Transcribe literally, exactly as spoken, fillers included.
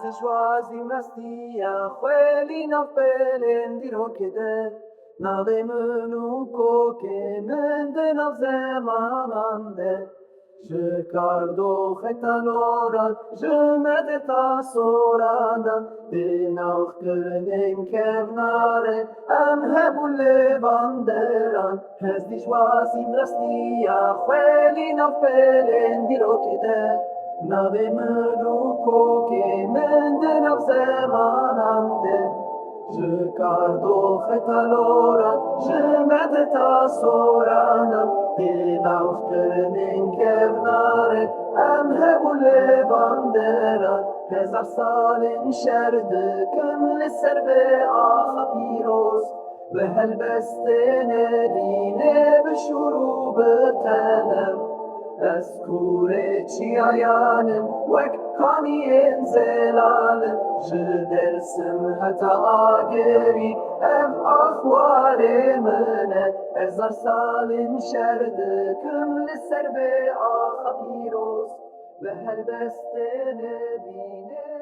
Ji wazîm restiya xwelî nav pelên dîrokê de, navê min û kokê min di nav zemanan de. Ji kardoxê ta loran, ji medê ta soranan, di nav kirinên kevnare, em hebûn lê van deran. Ez dî ji wazîm restiya xwelî nav pelên dîrokê de, navê min û kokê min di nav zemanan de. Ji kardoxê ta loran, ji medê ta soranan, di nav kirinên kevnare, em hebûn lê van deran. Hezar salên şer dikim li ser vê axa pîroz, bi helbestê Nedînê, bi şûr û bi telem. Ez kûrê çiyayan im, wek kaniyên zelal im. Ji Dersim heta Agirî, ev ax warê min e. Hezar salên şer dikim li ser vê axa pîroz, bi helbestê Nedînê.